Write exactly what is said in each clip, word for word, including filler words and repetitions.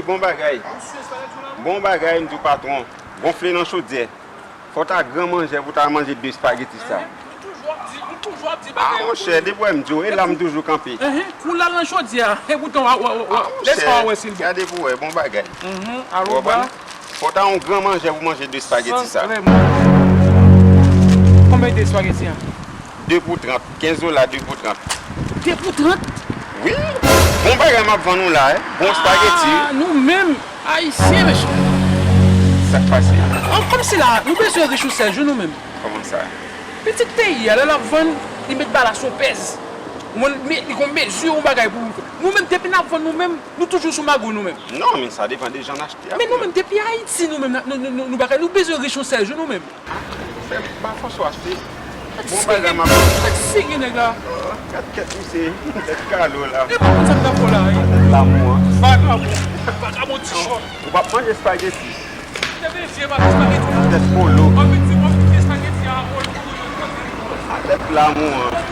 Bon bagay. Bon bagay, m di w patwon. Gonfle nan chodyè. Fò w ta gran manjè pou w ta manje de espageti sa. Ou toujou ap di, ou toujou ap di bagay yo. Ah, monchè, depi w wè m di w, e la m toujou kanpe. Kou l al nan chodyè a, e poutan w a, w a, w a, lè sa w a wè si l bon. Gade pou w wè, bon bagay. Ou konprann? Fò w ta yon gran manjè pou manje de espageti sa. Konbyen de espageti a? De pou trant. Kenz dola, de pou trant. De pou trant? Wi. Bon bagay m ap vann ou la, eh. Bon espageti, wi. Ah, nou menm, Ayisyen, mesye. Sa k pase? An, kòmsi la, nou bezwen rich ou sèl jou nou menm. Kòman sa? Pitit peyi a, lè l ap vann, li met bala sou pèz. Ou konprann? Li gon mezi, yon bagay pou nou menm, depi n ap vann nou menm, nou toujou sou magouy nou menm. Non, men sa depann de jan n achte a. Men nou menm, depi Ayiti, nou menm, nou, nou, nou, nou bagay, nou bezwen rich yon sèl jou nou menm. Fè pa François se bon bagay m ap. Gad serye nèg la. Gad kèt misye, tèt kalo la. E pa konn sa m t ap fè w la, wi. Tèt lamou an. Vagabon. Vagabon ti chòt. Ou p ap manje espageti. Tèt polo. A tèt lamou an.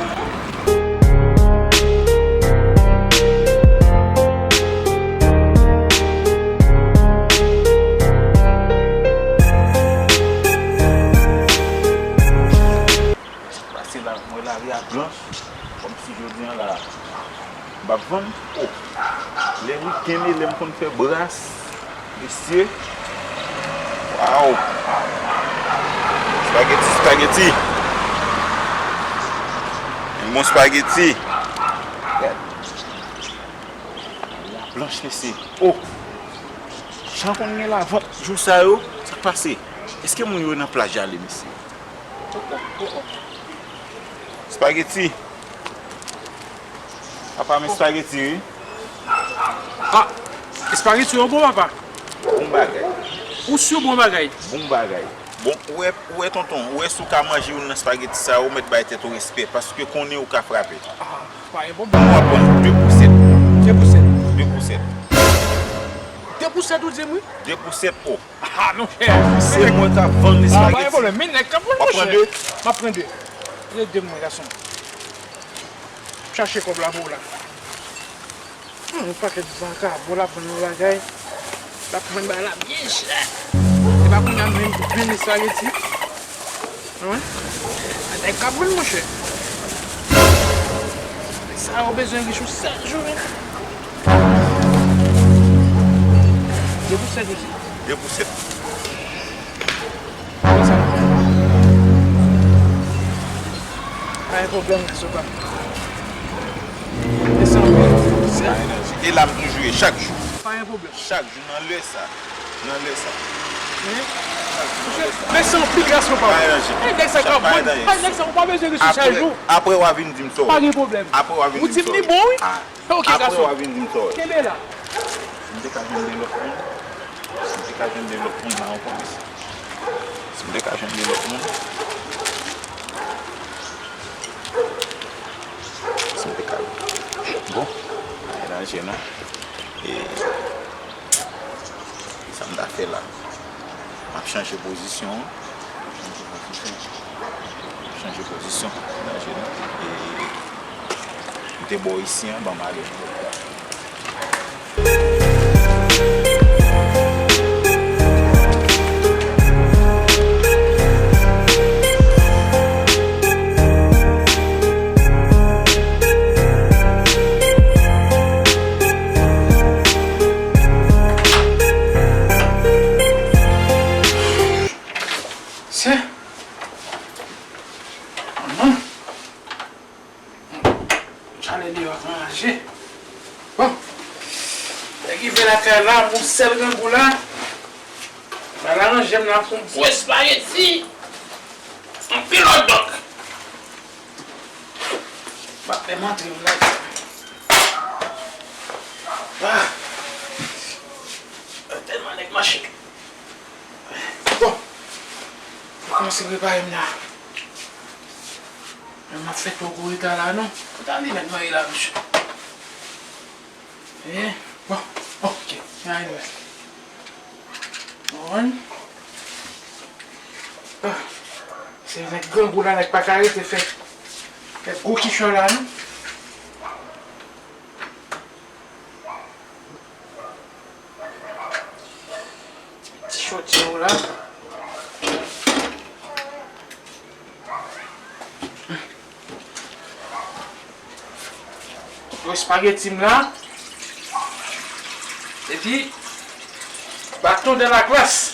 Pase la, mwen lari a blanch, kòmsi jodi a la, m ap vann. Oh, lè wikenn e lè m konn fè bras, mesye. Waw! Spageti, spageti! Yon bon spageti! Gad. Lari a blanch, mesye. Oh! Jan konn gen lavant jou sa yo, sa k pase? Èske moun yo nan plaj ale, mesye? Spageti. Papa, men spageti, wi. Ah, espageti yo bon, papa. Bon bagay. Ou si bon bagay? Bon bagay. Bon, ou wè, ou wè, tonton, ou wè si w ka manje youn nan spageti sa yo, ou mèt bay tèt ou respè, paske konnen ou ka frape. Ah, pa gen pwoblèm. Ou ap pran de pou sèt. De pou sèt. De pou sèt. De pou sèt ou di m, wi? De pou sèt, o. Ah, monchè. Se mwen k ap vann espageti. Ah, pa gen pwoblèm. Men nèg k ap vann, monchè. W ap pran de? M ap pran de. Ede m, mwen, gason. Chache kòb la pou w la. Hmm, yon pakèt vakabon l ap vann yon bagay. L ap vann bagay la byen chè. Se pa kounye a menm, menm espageti. Wi. Nèg k ap vann, monchè. Sa yo bezwen rich yon sèl jou, men. De pou sèt osi. De pou sèt. Konsa. Pa gen pwoblèm, gason pa m. Mèsi anpil. E la m toujou ye, chak jou. Pa gen pwoblèm. Chak jou, nan lè sa. Nan lè sa. Mèsi anpil, gason pa m. Pa gen danje. Nèg sa k ap vann. Nèg sa, ou pa bezwen rich chak jou. Apre, w a vin di m sa w ye. Pa gen pwoblèm. Apre, w a vin di m sa w ye. Ou di m li bon, wi. Ok, gason. Apre, w a vin di m sa w ye. Kenbe la. Si m te ka jwenn de lòt moun, si m te ka jwenn de lòt moun la ankò, mesye. Si m te ka jwenn de lòt moun. Si m te ka. Bon, pa gen danje non. E sa m ta fè la? M ap chanje pozisyon. M ap chanje pozisyon. M ap chanje pozisyon. Pa gen danje non. E m te bò isi an, ban m ale. Se. Manman. Chalè deyò a anraje. Bon. Nèg rive lakay la, m yon sèl grangou la. Pral aranje m la pou m bon espageti. Anpil hot dog. Patnè m antre m la. Ah. Tèlman nèg mache. Bon. Mwen kòmanse prepare m la. Men m ap fè twò gwo reta la non. Ou ta li mèt mwen la, monchè. Eh, bon, ok. Anyway. Konprann? Ah, se nèg grangou la, nèg pa ka rete fè, fè gwo kichòy la non. Sòti w la. Bon, espageti m la. Epi, baton de la glas.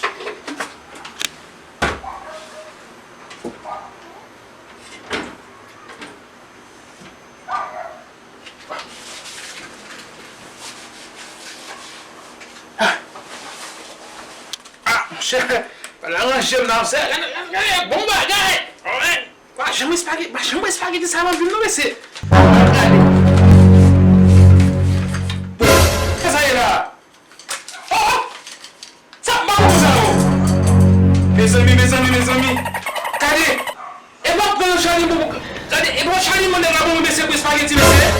Ah, monchè, pa la ranje m nan, se, gade, gade, gade, bon bagay. Pa janm espageti, pa janm espageti sa nan vi m non, mesye. Gade. Bon, sa ye la. Oh, oh. Sa m pa konn sa yo. Mezanmi, mezanmi, mezanmi. Gade. E m ap pran yon Charlie bon. Gade, e bon Charlie bon nèg la bon mesye pou espageti mesye.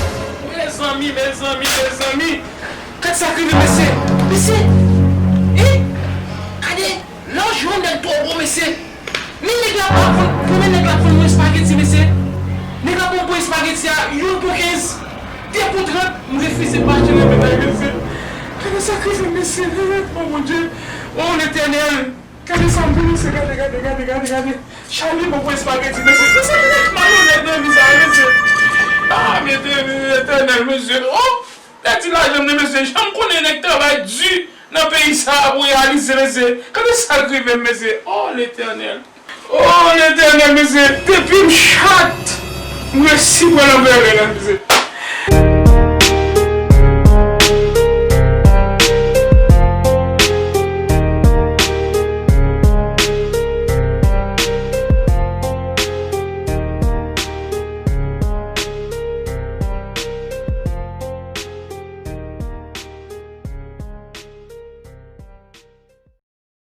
Mezanmi, mezanmi, mezanmi. Gade sa k rive mesye. Mesye. E? Gade, lè w jwenn nèg twò bon mesye. Men nèg la pa konn, premye nèg la konn yon espageti mesye. Nèg la pran bon espageti a, youn pou kenz, de pou trant, m refize m pa achte nan men bagay mesye. Gade sa k rive m mesye, o Bondye, o Letènèl, gade sa m di mesye, gade, gade, gade, gade, gade. Charlie bon pou espageti mesye, mesye ki nèg malonèt nan vi sa mesye. Ah, mesye, Letènèl mesye, oh! Pèdi lajan m nan mesye, janm konnen nèg travay di nan peyi sa a pou reyalize mesye. Gade sa k rive m mesye. Oh Letènèl. Oh Letènèl mesye, depi m chat, m resi pran nan bèlè la mesye.